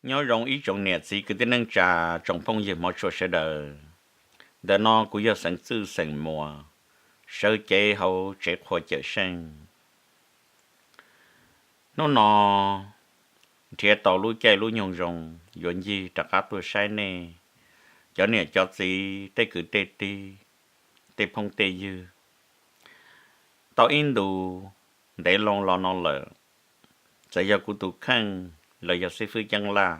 Nyob zoo ib tsoom niam txiv kwv tij neej tsa, tsoom phooj ywg hmov tshua sawv daws. Ntawm no kuv yog xeem Txwj xeem Muas, sawv cev hauv tsev qhua Cawm Seej. Hnub no nrhiav tau lub caij lub nyoog zoo yuav ncig rov qab tuaj saib nej cov niam cov txiv, tej kwv tej tij, tej phooj tej ywg. Tau ib ntus ntev loo los no lawm, txawm yog kuv tus kheej los yog xib fwb Ceeb Laj,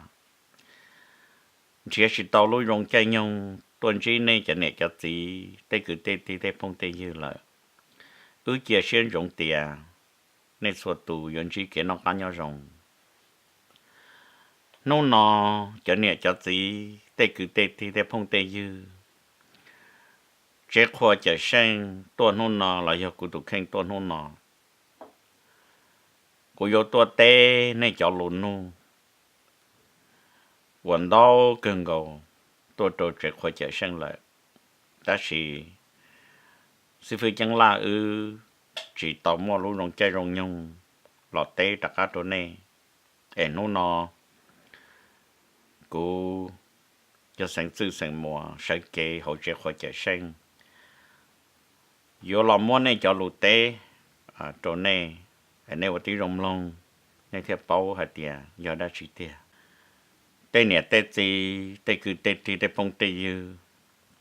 nrhiav tsis tau lub zoo caij nyoog tuaj ntsib nej cov niam cov txiv, tej kwv tej tij, tej phooj tej ywg lawm. Wb cia siab ntsoov tias nej txhua tus yuav ntsib kev noj qab nyob zoo. Hnub no cov niam cov txiv, tej kwv tej tij, tej phooj tej ywg, tsev qhua Cawm Seej tuaj hnub no los yog kuv tus kheej tuaj hnub no, kuv yuav tuaj teb nej cov lus nug uas ntau kawg nkaus tuaj rau tsev qhua Cawm Seej lawm. Tab sis xib fwb Ceeb Laj wb tsis tau muaj lub zoo caij zoo nyoog los teb rov qab rau nej. Es hnub no kuv yog xeem Txwj xeem Muas sawv cev hauv tsev qhua Cawm Seej yuav los muab nej cov lus teb rau nej, nej ua tib zoo mloog, nej thiaj paub hais tias yog dab tsi tiag. Tej niam tej txiv, tej kwv tej tij, tej phooj tej ywg,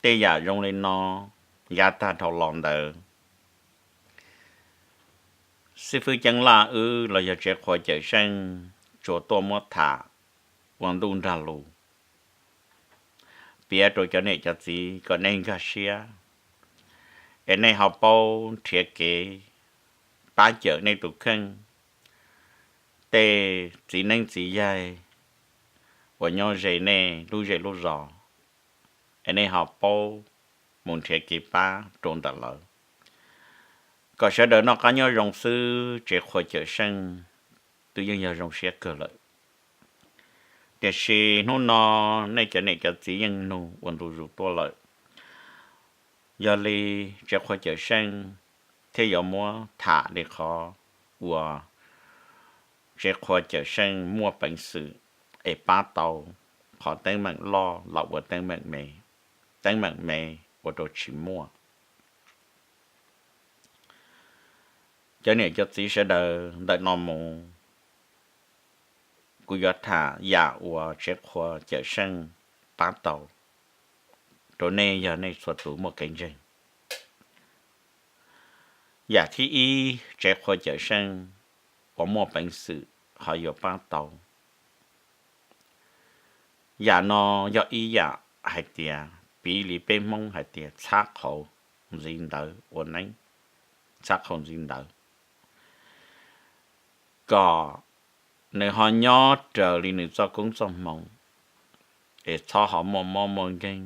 tej yam zoo li no yav tag dhau los ntawd, xib fwb Ceeb Laj wb los yog tsev qhua Cawm Seej tsuas tuaj muab tham ua ntuj nrag lus, piav rau cov niam cov txiv kom nej nkag siab, es nej ho paub nrhiav kev pab cawm nej tus kheej, tej txiv neeb txiv yaig uas nyob ze nej lub zej lub zos, es nej ho paub mus nrhiav kev pab rau ntawm lawv, kom sawv daws noj qab nyob zoo xwb. Tsev qhua Cawm Seej twb yeej yog zoo siab kawg lawm, tiam sis hnub no nej cov niam cov txiv yeej nug ua ntu zus tuaj lawm. Yog li tsev qhua Cawm Seej thiaj yuav muab tham li qhov uas tsev qhua Cawm Seej muaj peev xwm es pab tau qhov teeb meem loj los ua teeb meem me, teeb meem me ua rau tsis muaj. Cov niam cov txiv sawv daws, ntawm no mus kuv yuav tham yam uas tsev qhua Cawm Seej pab tau rau nej yog nej txhua tus muaj kev ntseeg. Yam thib ib, tsev qhua Cawm Seej uas muaj peev xwm ho yuav pab tau. Yam no yog ib yam hais tias piv li peb Hmoob hais tias txhab qhauv ntxiv ntawv ua neeb, txhab qhauv ntxiv ntawv, kom nws ho nyob raws li nws txoj koob txoj hmoov, es txhob ho muaj mob muaj nkeeg,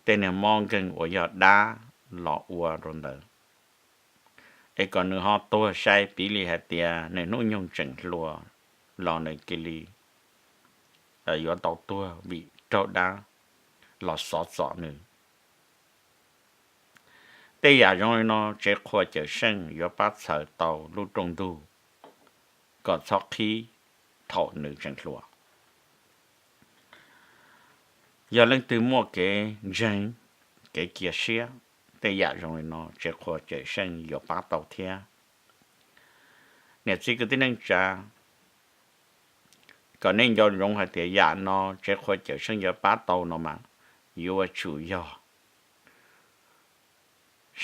tej niag mob nkeeg uas yog dab los ua rau ntawd, es kom nws ho tuag sai. Piv li hais tias nws hnub nyoog tseem hluas los nws cia li yuav tau tuag vim raug dab los xov txom nws. Tej yam zoo li no tsev qhua Cawm Seej yuav pab txhawv tau lub rooj ntug kom txhob qhib thaum nws tseem hluas. Yog leej twg muaj kev ntseeg, kev cia siab, tej yam zoo li no tsev qhua Cawm Seej yuav pab tau thiab. Niam txiv kwv tij neej tsa, kom nej nco ntsoov hais tias yam no tsev qhua Cawm Seej yuav pab tau no mas yuav tsum yog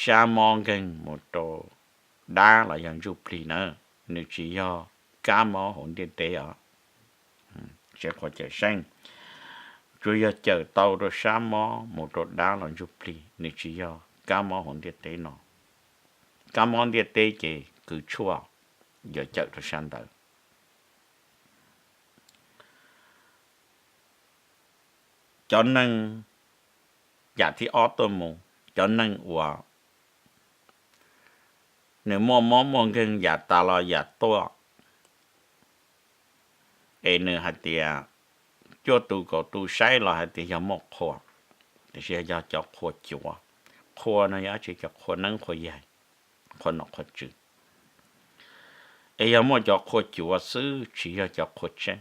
sab mob nkeeg mus rau dab los yog ntsuj plig na, nws tsis yog kab mob hauv ntiaj teb os. Tsev qhua Cawm Seej tsuas yog cawm tau rau sab mob mus rau dab los ntsuj plig, nws tsis yog kab mob hauv ntiaj teb no. Kab mob ntiaj teb ces kws tshuaj yuav cawm rau sab ntawd. Cov neeg, yam thib ob tuaj mus, cov neeg uas nws muaj mob muaj nkeeg yam tas los yam tuaj, es nws hais tias cuaj tus kaum tus saib los hais tias yog muaj qhua, tiam sis yog cov qhua cuav. Qhua no yog dab tsi? Cov qhua neeb qhua yaig, qhua nom qhua tswv. Es yog muaj cov qhua cuav xwb tsis yog cov qhua tseeb.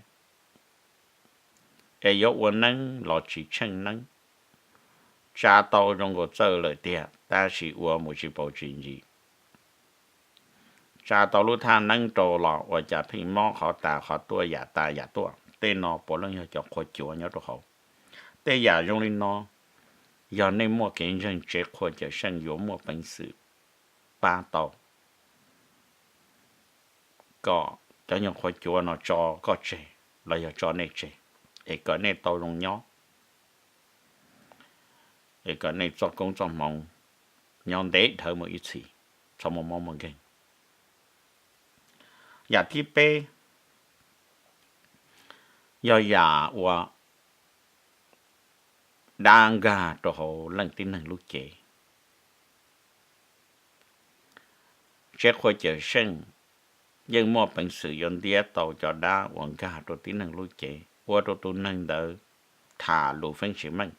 es yuav ua neeb los tsis tsheej neeb. Tsa tau zoo nkaus txawj lawm tiag, tab sis ua mus tsis paus tsis ntsis. Tsa tau lub thaj neeb rau los ua cas pheej mob qhov tas qhov tuaj, yam tas yam tuaj. Tej no puav leej yog cov qhua cuav nyob rau hauv. Tej yam zoo li no, yog nej muaj kev ntseeg, tsev qhua cawm seej yuav muaj peev xwm pab tau kom cov nyuag qhua cuav no tso koj tseg los yog tso nej tseg, es kom nej tau zoo nyob, es kom nej txoj koob txoj hmoov nyob ntev dhawv mus ib txhis, txhob muaj mob muaj nkeeg. Yam thib peb yog yam uas dab nkag rau hauv leej tib neeg lub cev. Tsev qhua cawm seej yeej muaj peev xwm yuav ntiab tau cov dab uas nkag rau tib neeg lub cev, ua rau tus neeg ntawd tham lus feeb tsis meej,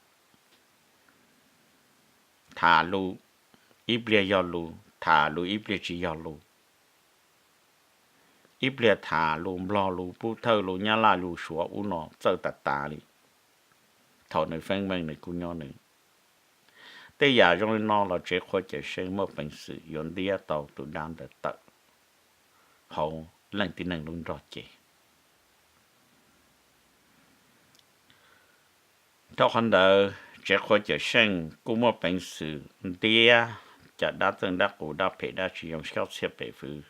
tham lus ib pliag yog lus, tham lus ib pliag tsis yog lus, ib pliag tham lus nplog, lus pub thawj, lus nyab laj, lus suav ub no txawj tas tas li. Thaum nws feeb meej nws kuj nyob nws. Tej yam zoo li no los tsev qhua cawm seej muaj peev xwm yuav ntiab tau tus dab ntawd tawm hauv leej tib neeg lub nrog cev. Dhau qhov ntawd, tsev qhua cawm seej kuj muaj peev xwm ntiab cov dab txeej dab qus, dab phem dab tsis zoo, xyob txhiaj pem hwv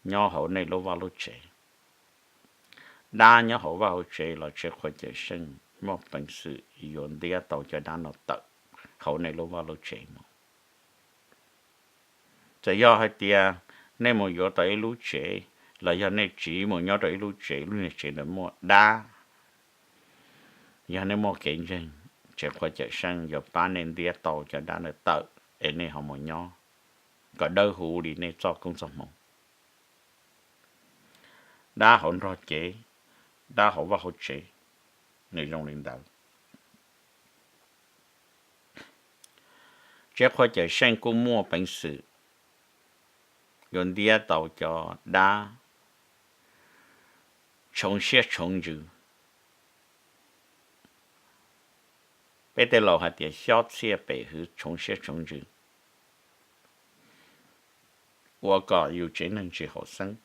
nyob hauv nej lub vaj lub tsev. Dab nyob hauv vaj hauv tsev los tsev qhua cawm seej muaj peev xwm yuav ntiab tau cov dab no tawm hauv nej lub vaj lub tsev mus. Txawm yog hais tias nej mus yuav tau ib lub tsev los yog nej tsiv mus nyob rau ib lub tsev, lub niag tsev ntawd muaj dab, yog nej muaj kev ntseeg, tsev qhua cawm seej yuav pab nej ntiab tau cov dab ntawd tawm es nej ho mus nyob kom dawb huv li nej txoj koob txoj hmoov. Dab hauv nrog cev, dab hauv vaj hauv tsev, nws zoo li ntawd. Tsev qhua cawm seej kuj muaj peev xwm yuav ntiab tau cov dab tshoov siab tshoov ntsws. Peb tej laus hais tias xyob txhiaj pem hwv, tshoov siab tshoov ntsws, ua kom yus tsev neeg tsis haum xeeb,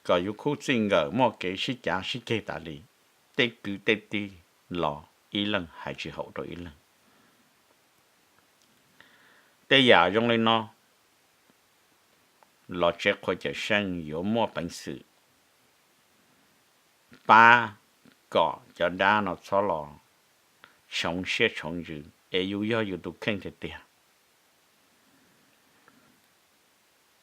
kom yus khub txij nkawm muaj kev sib cav sib ceg tas li, tej kwv tej tij los ib leeg hais tsis haum rau ib leeg. Tej yam zoo li no los tsev qhua cawm seej yuav muaj peev xwm pab kom cov dab no txhob los tshoov siab tshoov ntsws, es yus yog yus tus kheej tiag tiag,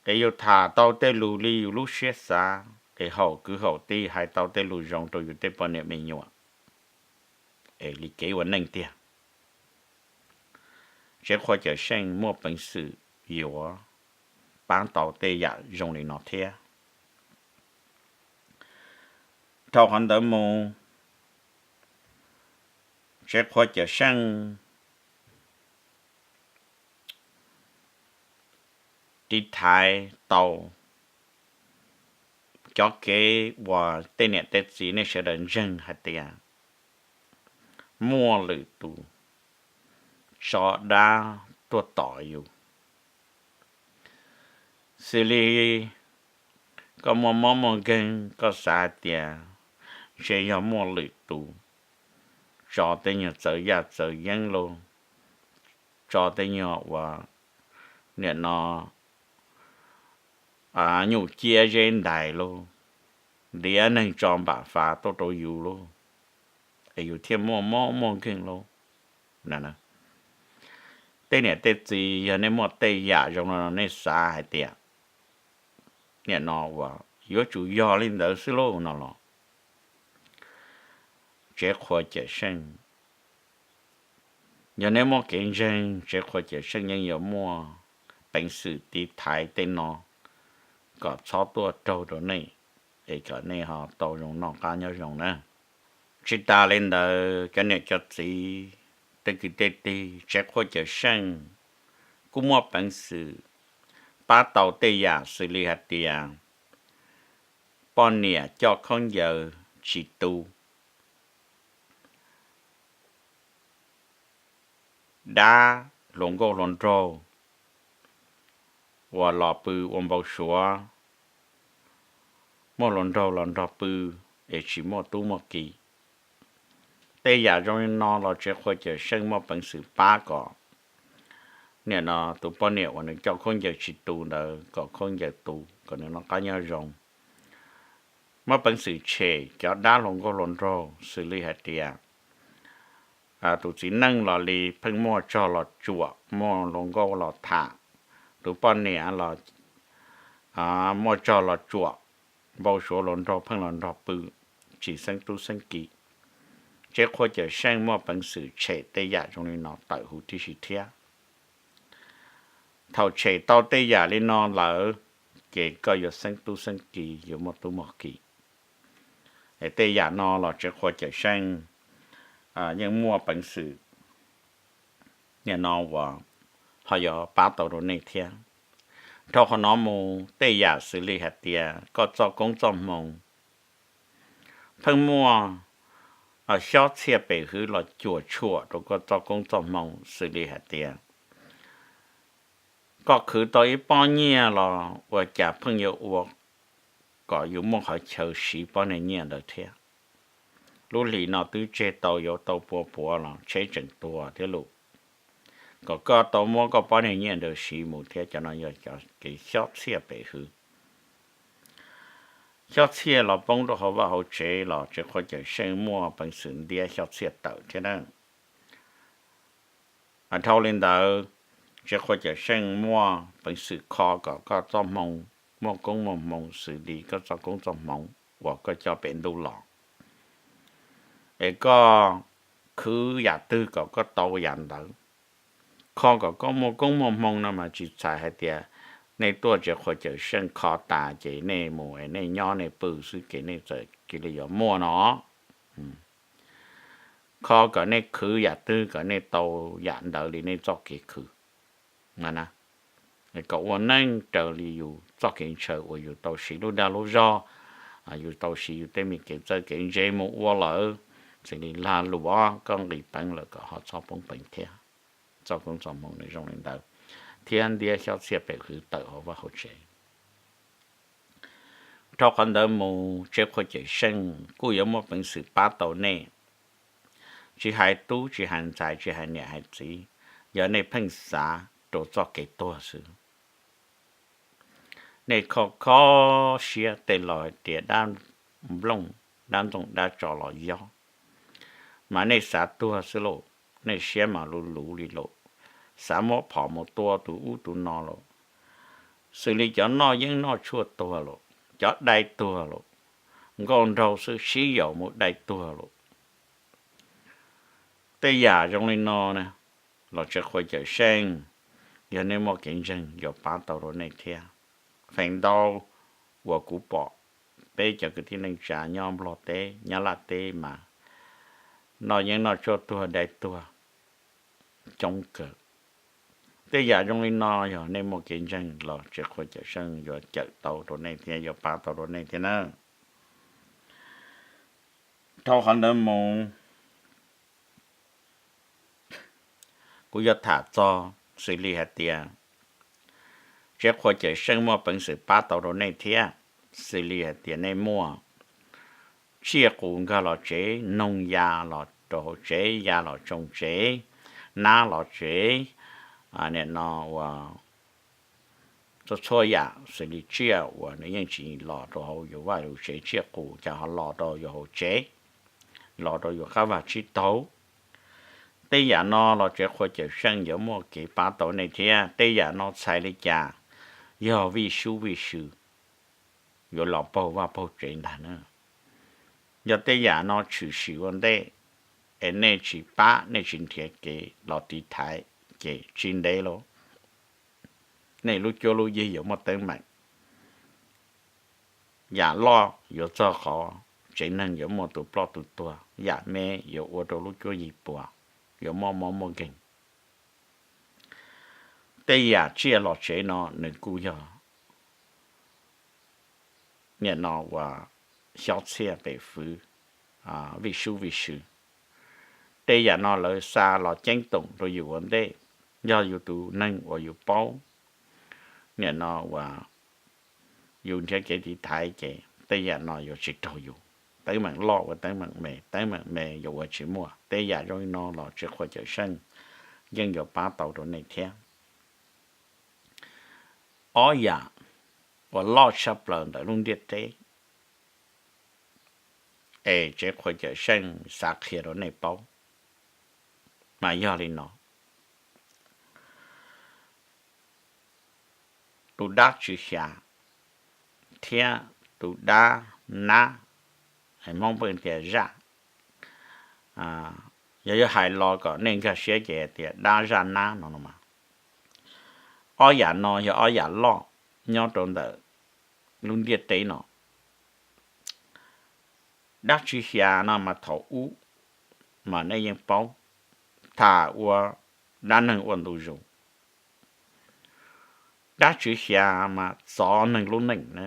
es yus tham tau tej lus li yus lub siab xav, es haum kwv haum tij, hais tau tej lus zoo rau yus tej poj niam me nyuam, es li kev ua neej tiag. Tsev qhua cawm seej muaj peev xwm yuav pab tau tej yam zoo li no thiab. Dhau qhov ntawd mus, tsev qhua cawm seej tiv thaiv tau cov kev uas tej niam tej txiv nej sawv daws ntseeg hais tias muaj lwm tus tso dab tuaj tom yus. Xws li koj muaj mob muaj nkeeg, koj xav hais tias ntshe yog muaj lwm tus tso tej nyuag txawv yaj txawv yeeb lauj, tso tej nyuag uas nim no nyuj ciab zeb ntais lauj, ntiav neeg tso npam fav tuaj rau yus lauj, es yus thiaj muaj mob muaj nkeeg lauj. Tej niam tej txiv, yog nej muaj tej yam zoo no nej xav hais tias nim no uas yuav tsum yog li ntawd xwb lauj no los, tsev qhua cawm seej, yog nej muaj kev ntseeg, tsev qhua cawm seej yeej yuav muaj peev xwm tiv thaiv tej no kom txhob tuaj raug rau nej, es kom nej ho tau zoo noj qab nyob zoo na. Tsis tas li ntawd, cov niam cov txiv, tej kwv tej tij, tsev qhua cawm seej kuj muaj peev xwm pab tau tej yam xws li hais tias poj niam coj khaub ncaws tsis tu, dab hluas nkauj hluas nraug uas los pw ua npau suav muaj hluas nraug los nrog pw es tsis muaj tub muaj ki. Tej yam zoo li no los Tsev Qhua Cawm Seej muaj peev xwm pab kom nim no tus poj niam uas nws coj khaub ncaws tsis tu ntawd kom khaub ncaws tu, kom nws noj qab nyob zoo. Muaj peev xwm tshem cov dab hluas nkauj hluas nraug xws li hais tias tus txiv neej los li pheej muaj tsog los tsuam, muaj hluas nkauj los tham, tus poj niam los muaj tsog los tsuam, npau suav hluas nraug pheej los nrog pw, tsis xeeb tub xeeb ki. Tsev Qhua Cawm Seej muaj peev xwm tshem tej yam zoo li no tawm huv tib si thiab. Thaum tshem tau tej yam li no lawm, ces koj yuav xeeb tub xeeb ki, yuav muaj tub muaj ki. Es tej yam no los Tsev Qhua Cawm Seej yeej muaj peev xwm nim no uas ho yuav pab tau rau nej thiab. Dhau qhov no mus tej yam xws li hais tias koj txoj koob txoj hmoo pheej muaj xyob txhiaj pem hwv los cuam tshuam rau koj txoj koob txoj hmoo xws li hais tias koj khwv tau ib pob nyiaj los ua cas pheej yuav ua kom yus muaj qhov chaw siv pob niag nyiaj ntawd thiab. Lub hlis no twb tseg tau yuav tau pua puav los tsheb tseem tuag thiab lus, kom koj tau muab koj pob niag nyiaj ntawd siv mus thiab. Cov no yog cov kev xyob txhiaj pem hwv. Xyob txhiaj los poob rau hauv vaj hauv tsev los Tsev Qhua Cawm Seej muaj peev xwm ntiab xyob txhiaj tawm thiab na. Dhau li ntawd, Tsev Qhua Cawm Seej muaj peev xwm kho kom koj txoj hmoo muaj koob muaj hmoo xws li koj txoj koob txoj hmoov uas koj coj pem ntuj los, es koj khwv yam twg kom koj tau yam ntawd. Kho kom koj muaj koob muaj hmoo no mas tsis txhais hais tias nej tuaj Tsev Qhua Cawm Seej kho tas ces nej mus es nej nyob nej pw xwb ces nej txawm cia li yuav muaj no. Kho kom nej khwv yam twg kom nej tau yam ntawd li nej txoj kev khwv. Kom ua neej raws li yus txoj kev ntshaw uas yus tau siv lub dag lub zog, yus tau siv yus tej me kev txawj kev ntse mus ua lawm, xws li lag luam, koj nqis peev lawm kom ho txhob poob peev thiab. Txoj koob txoj hmoo nws zoo li ntawd, thiab ntiab xyob txhiaj pem hwv tawm hauv vaj hauv tsev. Dhau qhov ntawd mus Tsev Qhua Cawm Seej kuj yuav muaj peev xwm pab tau nej, tsis hais tub tsis hais ntxhais tsis hais niam hais txiv, yog nej pheej xav rau txoj kev tuag xwb. Nej kho kho siab, tej laus hais tias dab nplooj dab ntxoog dab tso los yob, mas nej xav tuag xwb lauj, nej siab mas luv luv li lauj, xav muab phom mus tua tus ub tus no lauj, xws li cov noj yeeb noj tshuaj tuag lauj, cov dai tuag lauj, nkauj nraug xwb sib yaum mus dai tuag lauj. Tej yam zoo li no na, los Tsev Qhua Cawm Seej, yog nej muaj kev ntseeg yuav pab tau rau nej thiab. Feem ntau uas kuv pom peb cov kwv tij neej tsa nyob Nplog teb Nyab Laj teb mas noj yeeb noj tshuaj tuag dai tuag coob kawg. Tej yam zoo li no yog nej muaj kev ntseeg los Tsev Qhua Cawm Seej yuav cawm tau rau nej thiab yuav pab tau rau nej thiab na. Dhau qhov ntawd mus, kuv yuav tham txog xws li hais tias Tsev Qhua Cawm Seej muaj peev xwm pab tau rau nej thiab. Xws li hais tias nej muaj tsiaj qus nkag los tsev, noog ya los rau hauv tsev, ya los tsoo tsev, nab los tsev, nim no uas txhua txhua yam xws li tsiaj uas nws yeej tsis los rau hauv yus vaj yus tsev, tsiaj qus cas ho los rau yus hauv tsev, los rau yus qab vag tsib taug. Tej yam no los Tsev Qhua Cawm Seej yuav muaj kev pab tau nej thiab. Tej yam no txhais li cas? Yog vij sub vij sw yuav los paug vaj paug tsev ntag na. Yog tej yam no tshwm sim ua ntej, es nej tsis pab, nej tsis nrhiav kev los tiv thaiv, ces tsis ntev los nej lub cuab lub yig yuav muaj teeb meem. Yam loj yuav txog qhov tsev neeg yuav muaj tus ploj tus tuag, yam me yuav ua rau lub cuab yig puas, yuav mob mob muaj nkeeg. Tej yam tsiaj los tsev no nws kuj yog nim no uas xyob txhiaj pem fwv, vij sub vij sw. Tej yam no lawv xa los ceeb toom rau yus ua ntej, yog yus tus neeg uas yus paub, nim no uas yus nrhiav kev tiv thaiv ces tej yam no yuav tsis raug yus. Teeb meem loj ua teeb meem me, teeb meem me yuav ua tsis muaj. Tej yam zoo li no los Tswv Qhua Cawm Seej yeej yuav pab tau rau nej thiab. Ob yam uas loj tshaj plaws ntawm lub ntiaj teb es Tswv Qhua Cawm Seej xav qhia rau nej paub mas yog li no: tus dab tswv xya thiab tus dab nab, Hmoob pheej tias zaj, yog yuav hais los kom nej nkag siab ces tias dab zaj nab no no mas, ob yam no yog ob yam loj nyob rau ntawm lub ntiaj teb no. Dab tswv xya no mas thaum ub mas nej yeej paub, tham ua dab neeg ua ntu zus. Dab tswv xya mas txov neeg lub neej na.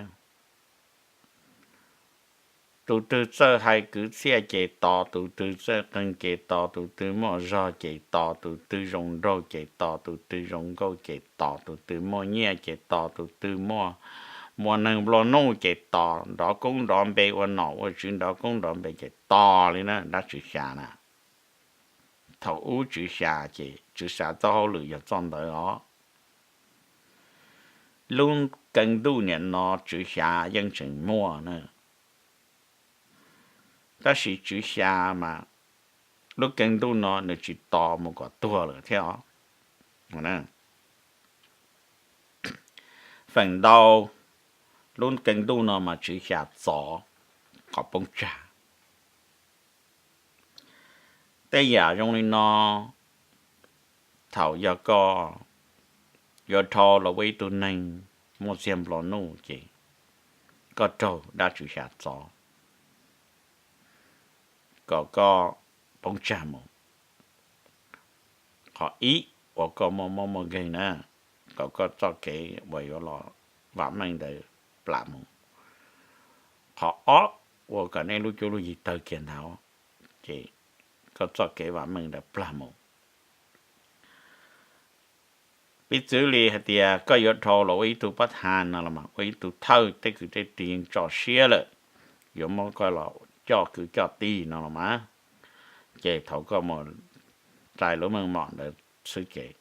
Tus twg txawj hais kwv txhiaj ces tos, tus twg txawj qeeg ces tos, tus twg muaj zog ces tos, tus twg zoo nraug ces tos, tus twg zoo nkauj ces tos, tus twg muaj nyiaj ces tos, tus twg muaj, muaj neeg nplua nuj ces tos, nrov koob nrov npe ua nom ua tswv nrov koob nrov npe ces tos li na, dab tswv xya na. Thaum ub tswv xya ces tswv xya txoj hauj lwm yog txoj ntawd os. Lub keeb ntuj niam no tswv xya yeej tseem muaj na, tab sis tswv xya mas lub keeb ntuj no nws tsis tos mus kom tuag lawm thiab os. Feem ntau lub keeb ntuj no mas tswv xya txov qhov poob tsag. Tej yam zoo li no, thaum yog koj yuav dhau los ua ib tug neeg muaj txiag nplua nuj ces koj raug dab tswv xya txov kom koj poob tsag mus. Qhov ib uas koj muaj mob muaj nkeeg na, kom koj txoj kev uas yuav los vam meej ntawd plam mus. Qhov ob uas kom nej lub cuab lub yig tawg kiag ntag, ces koj txoj kev vam meej ntawd plam mus. Piv txwv li hais tias koj yuav dhau los ua ib tug pab thas no los mas ua ib tug thawj, tej kwv tej tij yeej tso siab lawm yuav muab koj los coj kwv coj tij no los mas, ces thaum koj mus txais lub meej mom ntawd xwb ces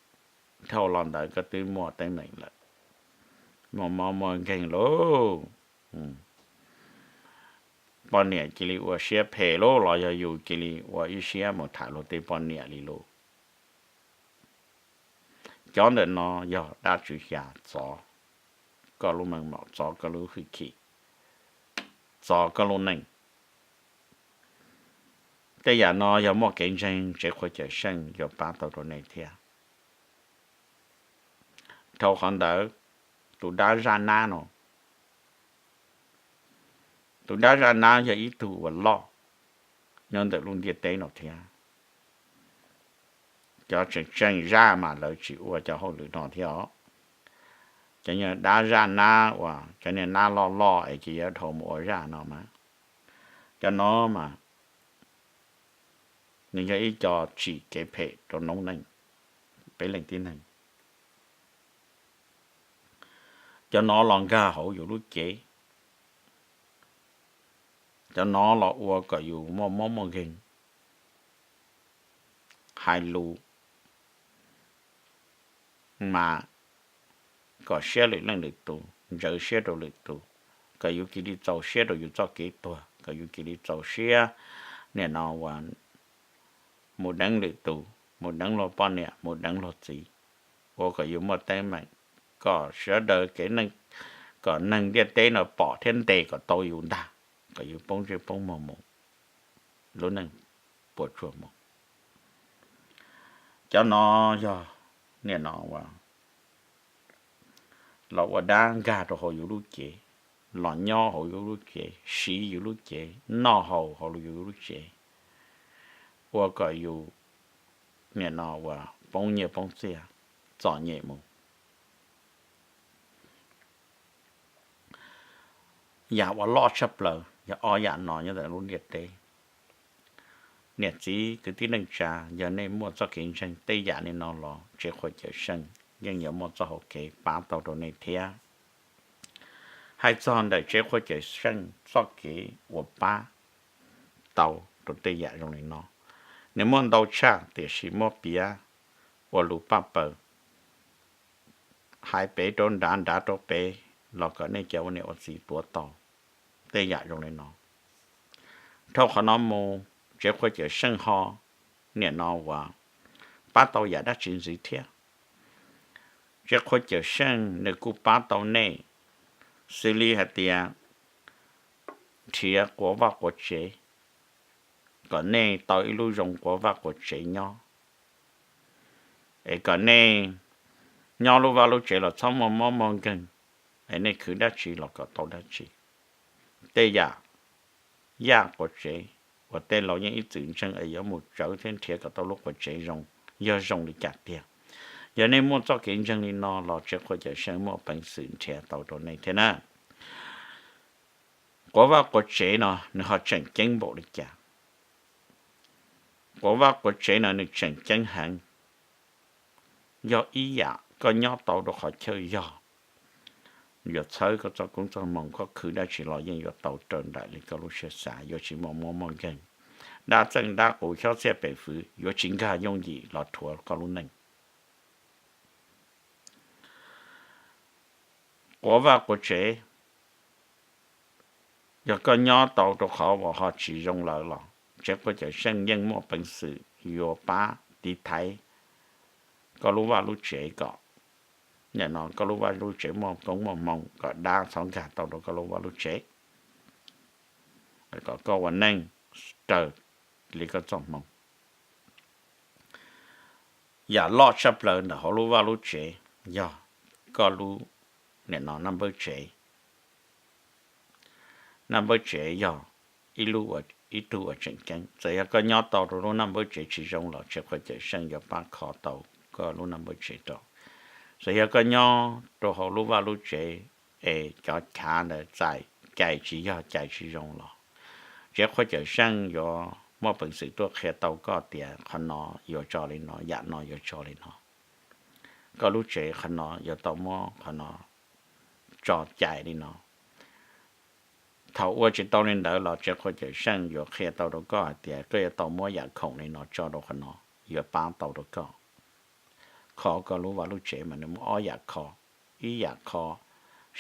dhau los ntawd koj twb muaj teeb meem lawm, muaj mob muaj nkeeg lauj. Poj niam cia li ua siab phem lauj, los yog yus cia li ua ib siab mus tham luag tej poj niam li lauj. Cov ntawm no yog dab tswv xya txov koj lub meej mom, txov koj lub hwj chim, txov koj lub neej. Tej yam no yog muaj kev ntseeg Tswv Qhua Cawm Seej yuav pab tau rau nej thiab. Dhau qhov ntawd, tus dab zaj nab no, tus dab zaj nab yog ib tug uas loj nyob ntawm lub ntiaj teb no thiab. Cov tseem tseem zaj mas lawv tsis ua cov hauj lwm no thiab os. Cov niag dab zaj nab uas cov niag nab loj loj es ces yuav dhau mus ua zaj no mas, cov no mas nws yog ib co tsim kev phem rau noob neej, peb leej tib neeg. Cov no los nkag hauv yus lub cev, cov no los ua kom yus muaj mob muaj nkeeg, hais lus mas kom siab lwm leej lwm tus, ntxeev siab rau lwm tus, kom yus cia li txaus siab rau yus txoj kev tuag, kom yus cia li txaus siab nim no uas mus deev lwm tus, mus deev luag poj niam, mus deev luag txiv, ua kom yus muaj teeb meem, kom sawv daws kev neej, kom neeg ntiaj teb no pom thiab ntes kom tau yus ntag, kom yus poob ntsej poob muag mus, lub neej puas tsuaj mus. Cov no yog nim no los ua dab nkag rau hauv yus lub cev, los nyob hauv yus lub cev, siv yus lub cev, noj haus hauv yus lub cev, ua kom yus nim no uas poob nyiaj poob txiaj, txom nyem mus. Yam uas loj tshaj plaws yog ob yam no nyob ntawm lub ntiaj teb. Niam txiv kwv tij neej tsa, yog nej muaj txoj kev ntseeg tej yam li no los tsev qhua Cawm Seej yeej yuav muaj txoj hau kev pab tau rau nej thiab. Hais txog ntawm tsev qhua Cawm Seej txoj kev uas pab tau rau tej yam zoo li no, nws muaj ntau tshaj tiam sis muab piav ua lus paj paws hais pem rau nrad, nrad rau pem los kom nej cov ua niam ua txiv tuav tau tej yam zoo li no. Dhau qhov no mus, tsev qhua Cawm Seej ho nim no uas pab tau yam dab tsi ntxiv thiab? Tsev qhua Cawm Seej nws kuj pab tau nej xws li hais tias nrhiav quav vaj quav tsev, kom nej tau ib lub zoo quav vaj quav tsev nyob, es kom nej nyob lub vaj lub tsev los txhob muaj mob muaj nkeeg, es nej khwv dab tsi los kom tau dab tsi. Tej yam yaj quav tsev uas tej laus yeej ib txwm ntseeg es yuav mus tsawv thiab nrhiav kom tau lub quav tsev zoo, yog zoo li cas tiag? Yog nej muaj txoj kev ntseeg li no los tsev qhua Cawm Seej muaj peev xwm nrhiav tau rau nej thiab na. Quav vaj quav tsev no nws ho tseem ceeb npaum li cas? Quav vaj quav tsev no nws tseem ceeb heev, yog ib yam koj nyob tau rau qhov chaw yog yuav txhawb koj txoj koob txoj hmoo, koj khwv dab tsi los yeej yuav tau raws nraim li koj lub siab xav, yuav tsis muaj mob muaj nkeeg. Dab txeej dab qus xyob txhiaj pem fwv yuav tsis nkag yooj yim los rhuav koj lub neej. Quav vaj quav tsev, yog koj nyob tau rau qhov uas ho tsis zoo lawm los tsev qhua Cawm Seej yeej muaj peev xwm yuav pab tiv thaiv koj lub vaj lub tsev kom nim no koj lub vaj lub tsev muaj koob muaj hmoo, kom dab txhob nkag tau rau koj lub vaj lub tsev, kom koj ua neej raws li koj txoj hmoo. Yam loj tshaj plaws ntawm hauv lub vaj lub tsev yog koj lub nim no naj npawb tsev. Naj npawb tsev yog ib lub, ib tug uas tseem ceeb. Txawm yog koj nyob tau rau lub naj npawb tsev tsis zoo los tsev qhua Cawm Seej yuav pab kho tau koj lub naj npawb tsev rau. Txawm yog koj nyob rau hauv lub vaj lub tsev es cov chav ntawd txais cai tsis yog, cai tsis zoo los tsev qhua Cawm Seej yuav muaj peev xwm tuaj qhia tau koj tias qhov no yuav tso li no, yam no yuav tso li no, koj lub tsev qhov no yuav tau muab qhov no tso cai li no. Thaum ua tsis tau li ntawd los tsev qhua Cawm Seej yuav qhia tau rau koj hais tias koj yuav tau muab yam khoom li no tso rau qhov no, yuav pab tau rau koj kho koj lub vaj lub tsev mas nws muaj ob yam kho, ib yam kho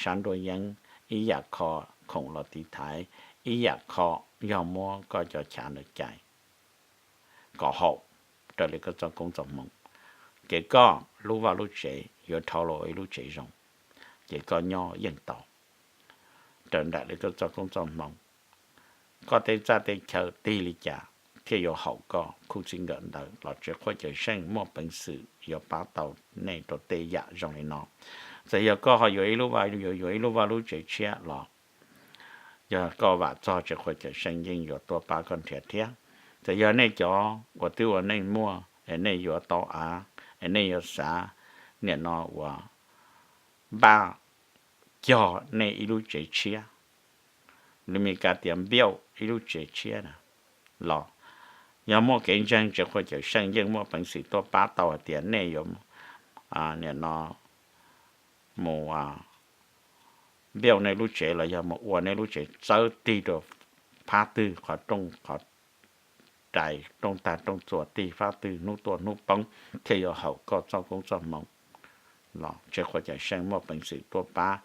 sab nruab yeeb, ib yam kho khoom los tiv thaiv, ib yam kho yog muab koj cov chav ntawd cais kom haum raws li koj txoj koob txoj hmoo, ces koj lub vaj lub tsev yuav dhau los ua ib lub tsev zoo, ces koj nyob yeej tau raws nraim li koj txoj koob txoj hmoo. Koj tej txaj tej chaw tig li cas thiaj yuav haum koj khub txij nkawm ntawd los tsev qhua Cawm Seej muaj peev xwm yuav pab tau nej rau tej yam zoo li no. Txawm yog koj ho yuav ib lub vaj, yuav, yuav ib lub vaj lub tsev tshiab los yog koj vam txog tsev qhua Cawm Seej yeej yuav tuaj pab koj nrhiav thiab. Txawm yog nej cov uas twb ua neej muaj es nej yuav tau av, es nej yuav xav nim no uas npaj cog nej ib lub tsev tshiab, li Meskas tias build ib lub tsev tshiab na, los yog muaj kev ntseeg tsev qhua Cawm Seej yeej muaj peev xwm tuaj pab tau hais tias nej yuav nim no mus build nej lub tsev los yog mus ua nej lub tsev txawb tig rau phab twg, qhov rooj qhov rais, rooj tag rooj txuas, tig phab twg, hnub tuaj hnub poob thiaj yuav haum koj txoj koob txoj hmoo los tsev qhua Cawm Seej muaj peev xwm tuaj pab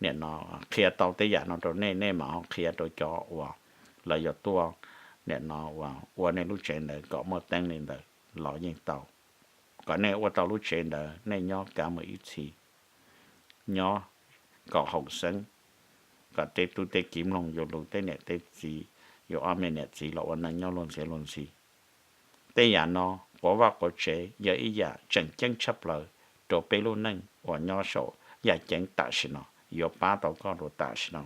nim no qhia tau tej yam no rau nej, nej mam ho qhia rau cov uas lawv yuav tuaj nim no uas ua nej lub tsev ntawd kom muaj teeb li ntawd los yeej tau. Kom nej ua tau lub tsev ntawd nej nyob kav mus ib txhis, nyob kom haum xeeb, kom tej tub tej kiv mloog yus lus, tej niam tej txiv, yus ob me niam txiv los ua neej nyob luag ntxhi luag ntxhi. Tej yam no, quav vaj quav tsev yog ib yam tseem ceeb tshaj plaws rau peb lub neej uas nyob saum yaj ceeb tam sim no, yuav pab tau koj rau tam sim no.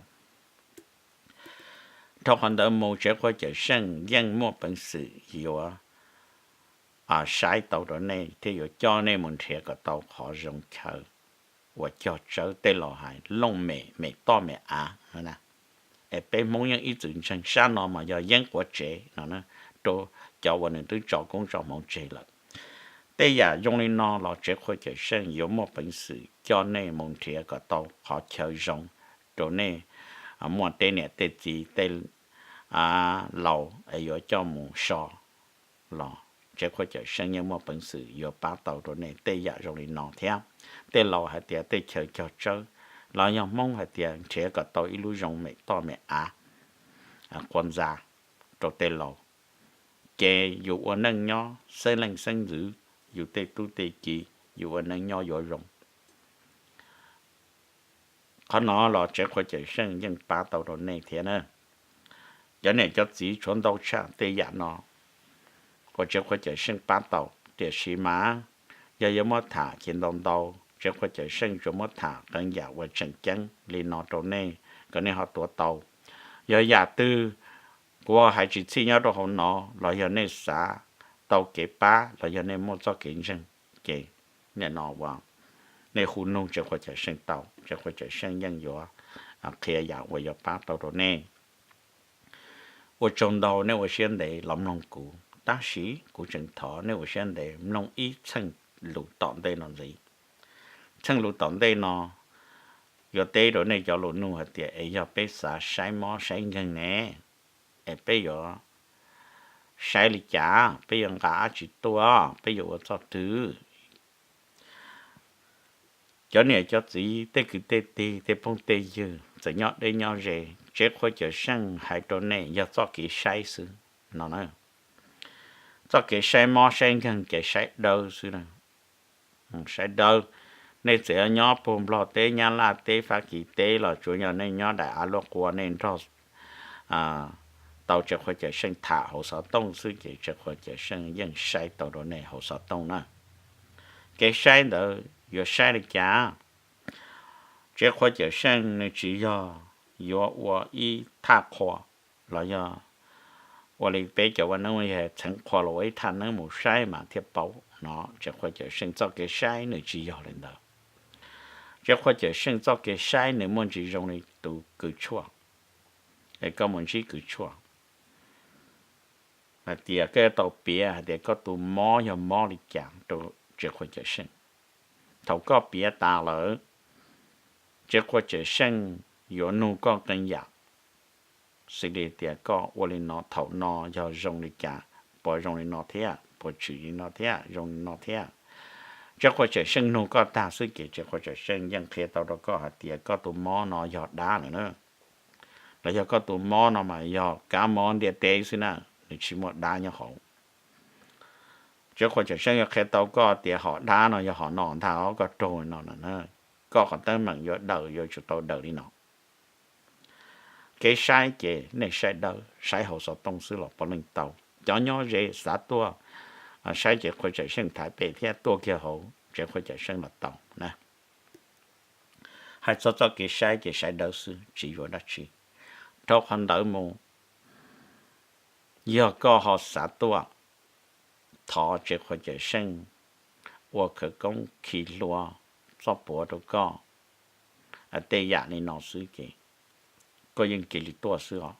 Dhau qhov ntawd mus tsev qhua Cawm Seej yeej muaj peev xwm yuav saib tau rau nej thiab yuav coj nej mus nrhiav kom tau qhov zoo chaw uas cog tsawb, tej laus hais looj mem, mem toj mem av. Es peb Hmoob yeej ib txwm ntseeg sab no mas yog yeeb quav tsev no, rau cov uas nws twb tso koob tso hmoov tseg lawm. Tej yam zoo li no los Tsev Qhua Cawm Seej yuav muaj peev xwm coj nej mus nrhiav kom tau qhov chaw zoo rau nej muaj tej niam tej txiv tej laus es yuav coj mus so los Tsev Qhua Cawm Seej yeej muaj peev xwm yuav pab tau rau nej tej yam zoo li no thiab. Tej laus hais tias tej chaw cog tsawb, los yog Hmoob hais tias nrhiav kom tau ib lub zoo mem toj mem av, quas ntxa rau tej laus, ces yus ua neej nyob xeeb leej xeeb ntxwv, yus tej tub tej ki, yus ua neej nyob yuav zoo. Qhov no los Tsev Qhua Cawm Seej yeej pab tau rau nej thiab na. Cov niam cov txiv tshuav ntau tshaj tej yam no uas Tsev Qhua Cawm Seej pab tau, tiam sis mas yog yuav muab tham ces ntau ntau, Tsev Qhua Cawm Seej tsuas muab tham qee yam uas tseem ceeb li no rau nej kom nej ho tuav tau. Yog yam twg kuv hais tsis txhij nyob rau hauv no los yog nej xav tau kev pab los yog nej muaj txoj kev ntseeg, ces nim no uas nej hu nug Tsev Qhua Cawm Seej tau, Tsev Qhua Cawm Seej yeej yuav qhia yam uas yuav pab tau rau nej. Ua tsaug ntau nej ua siab ntev los mloog kuv, tab sis kuv tseem thov nej ua siab ntev mloog ib txheej lus tom ntej no ntxiv. Txheej lus tom ntej no yuav teb rau nej cov lus nug hais tias es yog peb xav saib mob saib nkeeg ne, es peb yuav saib li cas, peb yuav nqa dab tsi tuaj, peb yuav ua txoj twg? Cov niam cov txiv, tej kwv tej tij, tej phooj tej ywg txawm nyob deb nyob ze, Tsev Qhua Cawm Seej hais rau nej yog txoj kev saib xwb no na. Txoj kev saib mob saib nkeeg, kev saib dawb xwb na. Saib dawb, nej txawm yuav nyob puag Nplog teb, Nyab Laj teb, Fab Kis teb los tsuav yog nej nyob daim av luaj qua nej nrog tau Tsev Qhua Cawm Seej tham hauv xov tooj xwb ces Tsev Qhua Cawm Seej yeej saib tau rau nej hauv xov tooj na. Kev saib ntawd yuav saib li cas? Tsev Qhua Cawm Seej nws tsis yog yuav ua ib thaj qhua los yog ua li peb cov ua neeb ua yaig txheev qhua los ua ib thaj neeb mus saib mas thiaj paub no. Tsev Qhua Cawm Seej txoj kev saib nws tsis yog li ntawd. Tsev Qhua Cawm Seej txoj kev saib nws muaj ntsis zoo li tus kws tshuaj, es koj mus ntsib kws tshuaj hais tias koj yuav tau piav hais tias koj tus mob yog mob li cas rau Tsev Qhua Cawm Seej. Thaum koj piav tas lawm, Tsev Qhua Cawm Seej yuav nug koj qee yam, xws li tias koj ua li no thaum no yog zoo li cas, puas zoo li no thiab, puas tshwm li no thiab, zoo li no thiab. Tsev Qhua Cawm Seej nug koj tag xwb ces Tsev Qhua Cawm Seej yeej qhia tau rau koj hais tias koj tus mob no yog dab lawm na, los yog koj tus mob no mas yog kab mob ntiaj teb xwb na, nws tsis muaj dab nyob hauv. Tsev Qhua Cawm Seej yuav qhia tau koj tias hom dab no yog hom no ntag os, koj raug no na, koj qhov teeb meem yuav daws yuav tsum tau daws li no. Kev saib ces nej saib dawb, saib hauv xov tooj xwb los puav leej tau. Cov nyob ze xav tuaj saib Tsev Qhua Cawm Seej thaiv pem thiab tuaj kiag hauv Tsev Qhua Cawm Seej los tau na. Hais txog txoj kev saib ces saib dawb xwb tsis yuav dab tsi. Dhau qhov ntawd mus, yog koj ho xav tuaj, thov Tsev Qhua Cawm Seej ua khawv koob khi hlua txoj puav rau koj, tej yam li no xwb ces koj yeej cia li tuaj xwb os.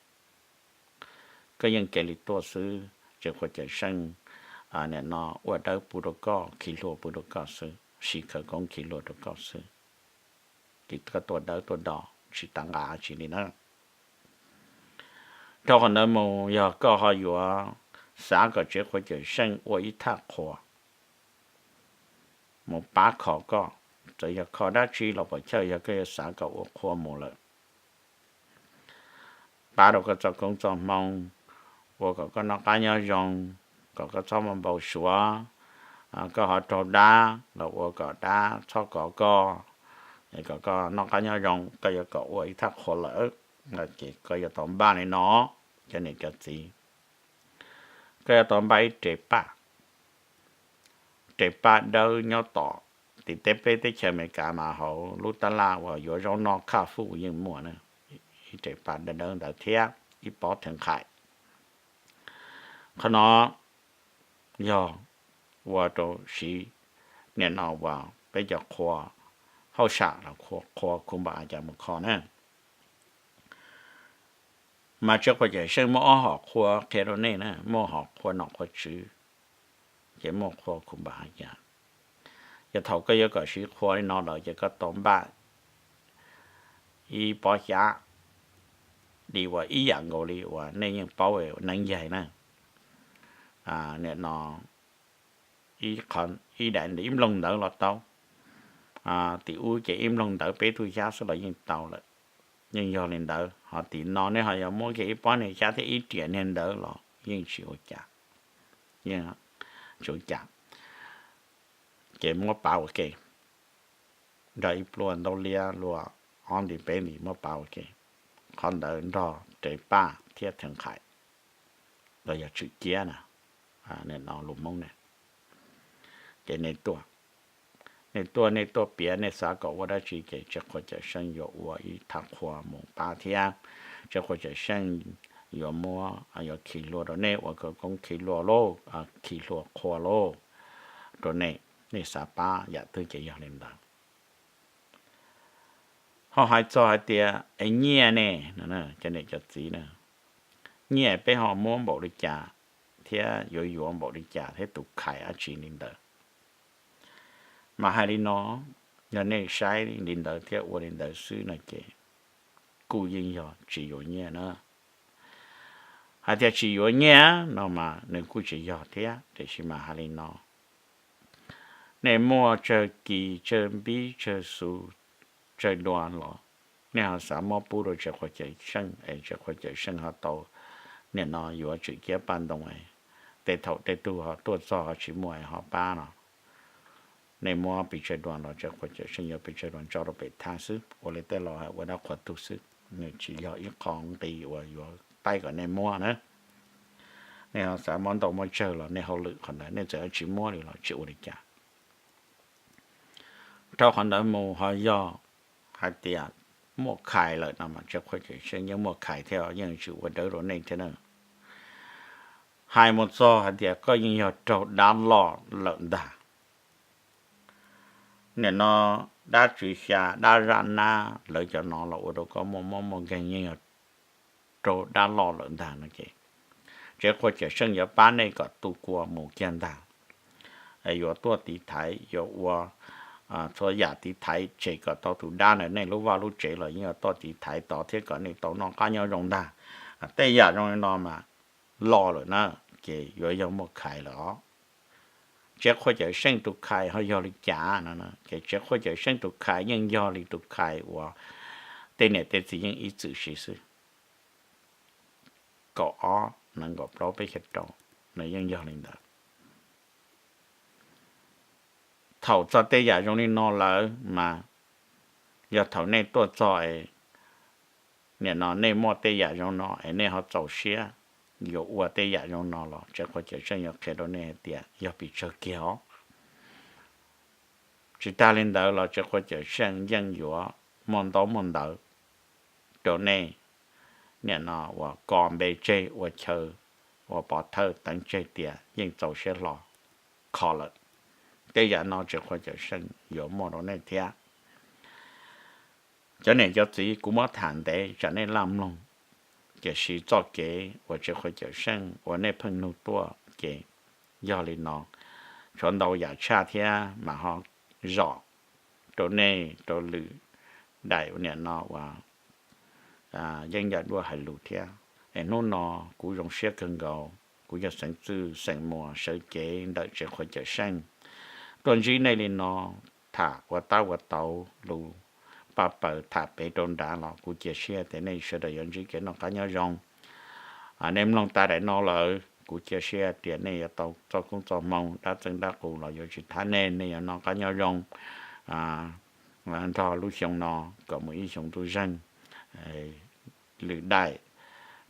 Koj yeej cia li tuaj xwb, Tsev Qhua Cawm Seej nim no ua dawb pub rau koj, khi hlua pub rau koj xwb, siv khawv koob khi hlua rau koj xwb. Ces koj tuaj dawb tuaj do, tsis tas nqa tsi li na. Dhau qhov ntawd mus, yog koj ho yuav xav kom Tsev Qhua Cawm Seej ua ib thaj qhua mus pab kho koj, txawm yog kho dab tsi los puas chawj, yog koj yuav xav kom ua qhua mus lawm, pab rau koj txoj koob txoj hmoo, ua kom koj noj qab nyob zoo, kom koj txhob muaj npau suav, koj ho raug dab los ua kom dab txhob kov koj, es kom koj noj qab nyob zoo, koj yuav kom ua ib thaj qhua lawm, ces koj yuav tau npaj li no, cov niam cov txiv. Koj yuav tau npaj ib re paj, re paj dawb nyob tom tim teb peb teb chaws Amelikas mas hauv lub tab laj uas yuav zaub noj khaj fuj yeej muaj na, ib re paj dawb dawb ntawd thiab ib pob thev nqhaim. Qhov no yog ua rau siv nim no uas peb cov qhua hauj sam los qhua khu npa cas mus kho na. Mas Tswv Qhua Cawm Seej muaj ob hom qhua qhia rau nej na, muaj hom qhua nom qhua tswv, ces muaj qhua khu npam ha cas. Ces thaum koj yuav kom siv qhua li no lawm ces koj tau npaj ib pob xyab li uas ib yam nkaus li uas nej yeej paub neeb yaig na, nim no ib daim ib nploog ntawd los tau. Tim ub ces ib nploog ntawd peb tug xyab xwb los yeej tau lawm, yeej yog li ntawd. Ho tim no nej ho yog muab kiag ib pob niag xyab thiab ib riam niag ntawd los yeej tsis ua cas, tsis ua cas. Ces muab pav ua ke, nrog ib pluag ntaub liab luaj ob nti peb nti muab pav ua ke, qhov ntawd nrog rev paj thiab thev nqhaim los yog tswm ciab na, nim no lus Hmoob na. Ces nej tuaj, nej tuaj nej tuaj piav nej xav kom ua dab tsi ces Tswv Qhua Cawm Seej yuav ua ib thaj qhua mus pab thiab. Tswv Qhua Cawm Seej yuav muab, yuav khi hlua rau nej, ua khawv koob khi hlua lauj, khi hlua qhua lauj rau nej, nej xav pab yam twg ces yog li ntawd. Ho hais txog hais tias es nyiaj ne, cov niam cov txiv na, nyiaj peb ho muab npaum li cas thiab yuav yuav npaum li cas thiab tus khais dab tsi li ntawd. Mas hais li no, yog nej saib li ntawd thiab ua li ntawd xwb no ces kuj yeej yog tsis yuav nyiaj na. Hais tias tsis yuav nyiaj no mas nws kuj tsis yog thiab, tiam sis mas hais li no, nej muaj tsawg kis tsawg npib tsawg xus tsawg dua los nej ho xav muab pub rau Tswv Qhua Cawm Seej es Tswv Qhua Cawm Seej ho tau nim no yuav tswm ciab paj ntoo, tej thaum tej tug ho tuaj txog ho tsis muaj ho pab no, nej muab pes tsawg dua los Tswv Qhua Cawm Seej yuav pes tsawg dua tso rau pem thaj xwb, ua li tej laus hais ua dab qhuas tug xwb, nws tsis yog ib qho nqi uas yuav taij kom nej muab na. Nej ho xav muab ntau muab tsawg los nej hauj lwm qhov ntawd, nej txawm tsis muab li los tsis ua li cas. Rau qhov ntawd mus ho yog hais tias muaj khais lawm no mas Tswv Qhua Cawm Seej yeej muaj khais thiab yeej tsis ua dawb rau nej thiab na. Hais mus txog hais tias koj yeej yog raug dab loj lawm ntag. Nim no dab tswv xya dab zaj nab lawv cov no los ua rau koj muaj mob muaj nkeeg yeej yog raug dab loj lawm ntag no ces Tswv Qhua Cawm Seej yuav pab nej kom tu kua mus kiag ntag. Yuav tuaj tiv thaiv, yuav ua txhua yam tiv thaiv tseg kom tau tus dab ntawd nej lub vaj lub tsev los yeej yuav tuaj tiv thaiv tod thiab kom nej tau noj qab nyob zoo ntag. Tej yam zoo li no mas loj lawm na, ces yuav yog muaj khais lawm os. Tswv Qhua Cawm Seej tus khais ho yog li cas no ces Tswv Qhua Cawm Seej tus khais yeej yog li tus khais uas tej niam tej txiv yeej ib txwm siv xwb. Kaum ob nees nkaum plaub peb caug rau, nws yeej yog li ntawd. Thaum txog tej yam zoo li no lawm mas yog thaum nej tuaj txog es nim no nej muaj tej yam zoo no es nej ho txaus siab yuav ua tej yam zoo no los Tswv Qhua Cawm Seej yuav qhia rau nej hais tias yog pes tsawg kiag os. Tsis tag li ntawd los Tswv Qhua Cawm Seej yeej yuav muaj ntaub muaj ntawv rau nej nim no uas kos npe tseg ua chaw, ua pov thawj teev tseg tias yeej txaus siab hlo kho lawm. Tej yam no Tswv Qhua Cawm Seej yuav muaj rau nej thiab. Cov niam cov txiv, kuv muab tham ntev tsam nej laj mloog, tiam sis txoj kev uas Tswv Qhua Cawm Seej uas nej pheej nug tuaj ces yog li no. Tshuav ntau yam tshaj thiab mas ho zom rau nej rau lwm daim ua niam no uas yeej yam dua hais lus thiab. Es hnub no kuv zoo siab kawg nkaus, kuv yog xeev txwj xeem muas sawv cev ntawm Tswv Qhua Cawm Seej tuaj ntsib nej li no, tham ua tab ua tau lus paj paws tham pem rau nrad los kuv cia siab tias nej sawv daws yuav ntsib kev noj qab nyob zoo. Nej mloog tas daim no lawm kuv cia siab tias nej yuav tau txoj koob txoj hmoo, dab txeeb dab qus los yuav tsis thab nej, nej yuav noj qab nyob zoo nrog lub xyoo no kom mus ib xyoo ntuj zeeg. Lwm daim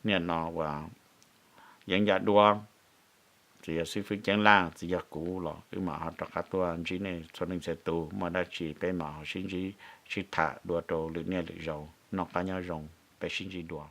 niam no uas yeej yam dua, tsis yog xib fwb Ceeb Laj, tsis yog kuv los wb mam ho rov qab tuaj ntsib nej txhua leej txhia tus, muaj dab tsi peb mam ho sib ntsib sib tham dua rau lwm niaj lwm zaus, noj qab nyob zoo, peb sib ntsib dua.